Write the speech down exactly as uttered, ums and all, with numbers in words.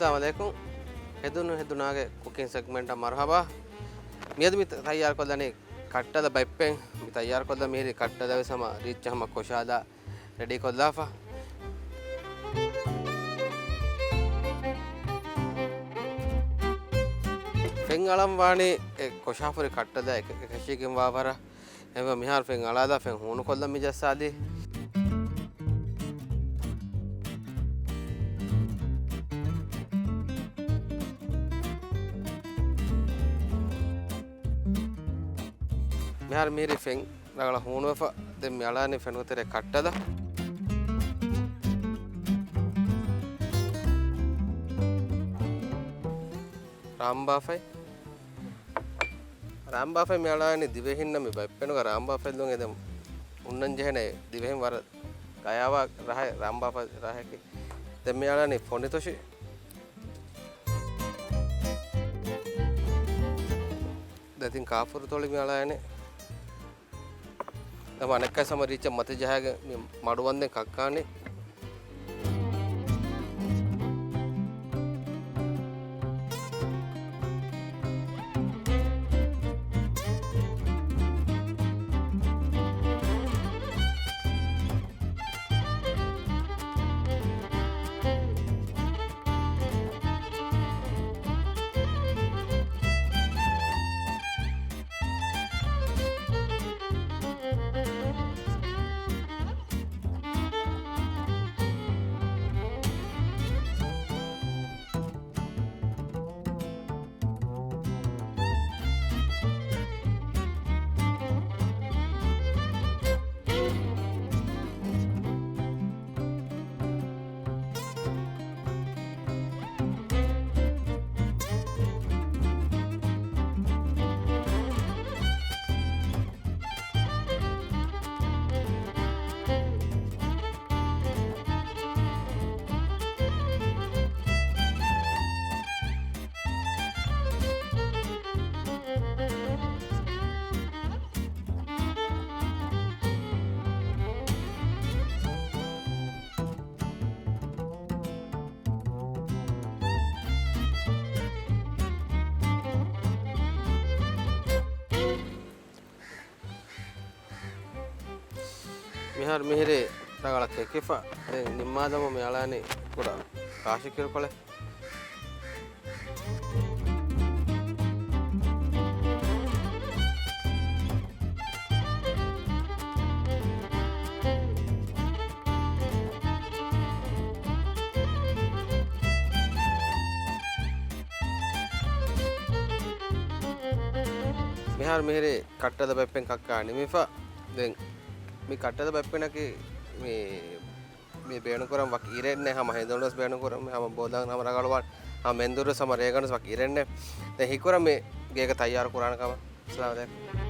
އައްސަލާމު ޢަލައިކުމް. ހެދުނު ހެދުނާގެ ކުކިން ސެގްމެންޓަށް މަރުޙަބާ. މިއަދު މި ތައްޔާރުކޮށްލަނީ ކައްޓަލަ ބައްޕެއް. މި ތައްޔާރުކޮށްލަން މިހިރީ ކައްޓަލަ ވެސް ހަމަ ރީއްޗަށް ހަމަ ކޮށާލާ ރެޑީ ކޮށްލާފަ. ފެން އަޅަން ވާނީ އެ ކޮށާފަހުރި ކައްޓަލަ އެކަށީގެން ވާ ވަރަށް. އެހެންވެ މިހާރު ފެން އަޅާލާ ފެން ހޫނުކޮށްލަން މި ޖައްސާލީ. މިހާރު މިހިރީ ފެން ރަނގަޅަށް ހޫނުވެފަ. ދެން މި އަޅާނީ ފެނުގެ ތެރޭ ކައްޓަލަ. ރާމްބާފަތް. ރާމްބާފަތް މި އަޅާނީ ދިވެހިންނަށް މި ބައްޕެނުގަ ރާމްބާފަތް ލުން އެދެން އުންނަން ޖެހޭނެ ދިވެހިން ވަރަށް ގަޔާވާ ރަހެއް ރާމްބާފަތް ރަހަކީ. ދެން މި އަޅާނީ ފޮނިތޮށި. ދެތިން ކާފުރު ތޮޅި މި އަޅާނީ. ދެން އަނެއްކާ ސަމަ ރީއްޗަށް މަތި ޖަހާގެން މި މަޑުވަންދެން ކައްކާނީ. މިހާރު މިހިރީ ރަނގަޅަށް ކެކިފަ. ދެން ނިންމާލަމުން މި އަޅާނީ ކުޑަ ކާށި ކިރުކޮޅެއް. މިހާރު މިހިރީ ކައްޓަލަ ބައްޕެން ކައްކާ ނިމިފަ. ދެން މި ކައްޓަލަ ބައްޕެނަކީ މި، މި ބޭނުންކުރަން ވަކި އިރެއްނެއް. ހަމަ ހެނދުނުވެސް ބޭނުންކުރަން، ހަމަ ބޯލަން ހަމަ ރަނގަޅުވާން، ހަމަ މެންދުރުވެސް ހަމަ ރޭގަނޑުވެސް ވަކި އިރެއްނެއް. ދެން ހީކުރަން މި ގޭގަ ތައްޔާރު ކުރާނެ ކަމަށް. އައްސަލާމު ޢަލައިކުމް.